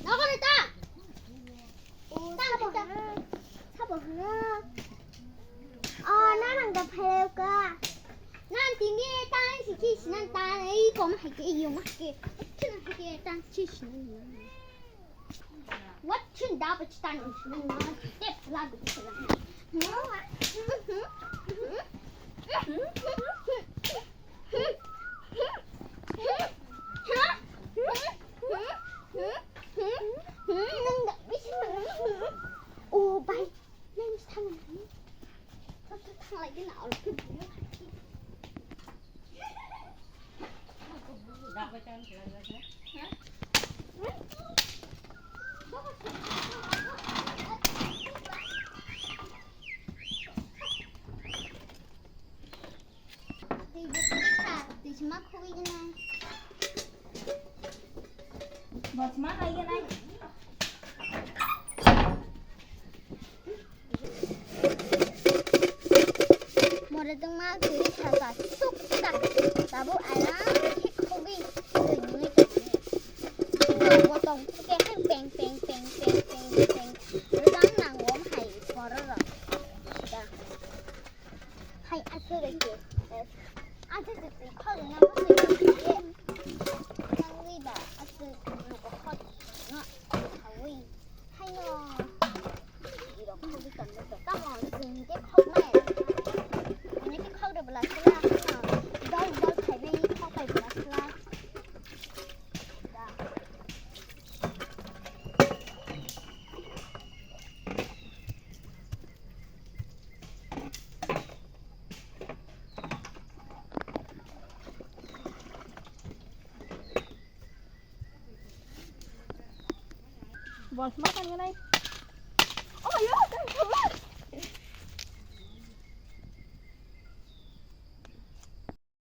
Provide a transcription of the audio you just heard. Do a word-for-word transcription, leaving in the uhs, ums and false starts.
Nokoni ta. O, sabo hwnna. Sabo hwnna. O, nanang da phailaika. Nan tini tan si si nan tan ei kom hai ke yo ma ke. Tini hai ke tan si si nan. What chin da ba chitan nan. Te pla du pla. Oh, bye. Twi bo kwrwi kha, twi se ma khogwi gwnai. Bo se ma hai gwnai. More tongma kwrwi kha ba tuk tak. Tabuk aram khe khogwi twi nungwi tongmani. Bo tong khe hai peng peng peng peng peng peng. Rwchang nango hai borok rok. Da. Hai aswk rwkhe. Aswk rwkhe khogwi na bwswk rwkhe. Nangwi ba aswk rwkhe khogwi no. Hawi. Haino. Irok khogwi tongmani tamo chwng khe khoknai. Ani khe khok de bwla sila haino. Dol dol khaiwi khok bai bwla sila. Da. Bol sma kan ganai. Oh, yo, kan khawa.